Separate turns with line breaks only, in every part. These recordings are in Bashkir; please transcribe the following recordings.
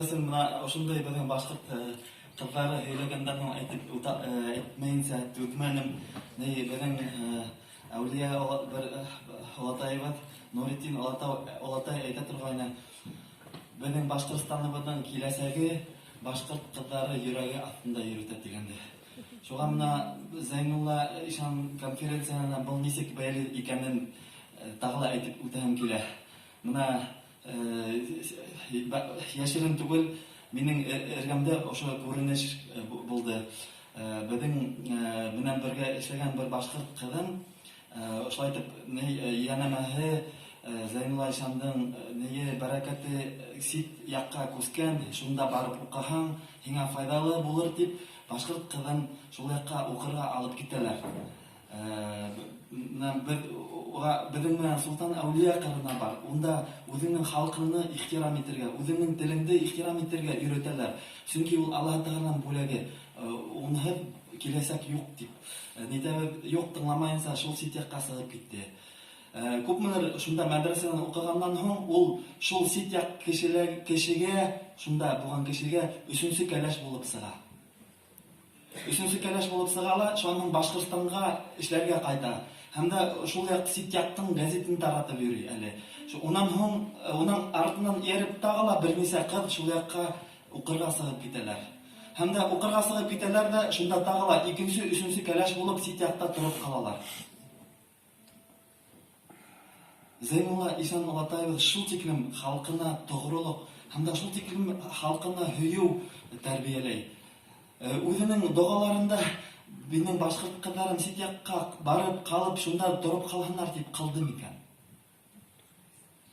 Өсөн бына ошондай беҙҙең башҡорт ҡыҙҙары һөйләгәндән һуң әйтеп үтә, әйтмәйенсә түҙмәнем. Ни беҙҙең әүлиә бер олатайыбыҙ Нуретдин олатай әйтә торғайны: "Беҙҙең Башҡортостаныбыҙҙың киләсәге башҡорт ҡыҙҙары йөрәге аҫтында йөрөтә", — тигәнде. Шуға бына Зәйнулла ишан конференцияһына был нисек бәйле икәнен тағы ла әйтеп үтәһем килә. Бына йәшерен түгел, минең эргәмдә ошо күренеш булды. Беҙҙең менән бергә эшләгән бер башҡорт ҡыҙын ошолай итеп, ни, йәнәмәһе, Зәйнулла ишандың ние бәрәкәте сит яҡҡа күскән, шунда барып уҡыһаң, һиңә файҙалы булыр тип, башҡорт ҡыҙын шул яҡҡа уҡырға алып китәләр. Бына беҙ уға: "Беҙҙең менән Солтан әүлиә ҡырына бар, унда үҙеңдең халҡыңды ихтирам итергә, үҙеңдең телеңде ихтирам итергә өйрәтәләр, сөнки ул Аллаһы Тәғәләнең бүләге, унһыҙ киләсәк юҡ", — тип нитәбеҙ, юҡ, тыңламайынса шул сит яҡҡа сығып китте. Күпмелер шунда мәҙрәсәнән уҡығандан һуң ул шул сит яҡ кешегә, шунда булған кешегә өсөнсө кәләш булып сыға. Өсөнсө кәләш булып сыға ла, шунан Башҡортостанға эшләргә ҡайта. Һәм дә шул яҡ сит яҡтың гәзитен таратып йөрөй әле. Унан һуң, уның артынан эйәреп тағы ла бер нисә ҡыҙ шул яҡҡа уҡырға сығып китәләр. Һәм дә уҡырға сығып китәләр ҙә, шунда тағы ла икенсе, өсөнсө кәләш булып сит яҡта тороп ҡалалар. Зәйнулла ишан олатайыбыҙ шул тиклем халҡына тоғролоҡ һәм дә шул тиклем халҡына һөйөү тәрбиәләй. Үҙенең доғаларында минең башҡорт ҡыҙҙарым сит яҡҡа барып ҡалып, шунда тороп ҡалһындар тип ҡылды микән?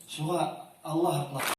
Шуға Алла һаҡлаһын.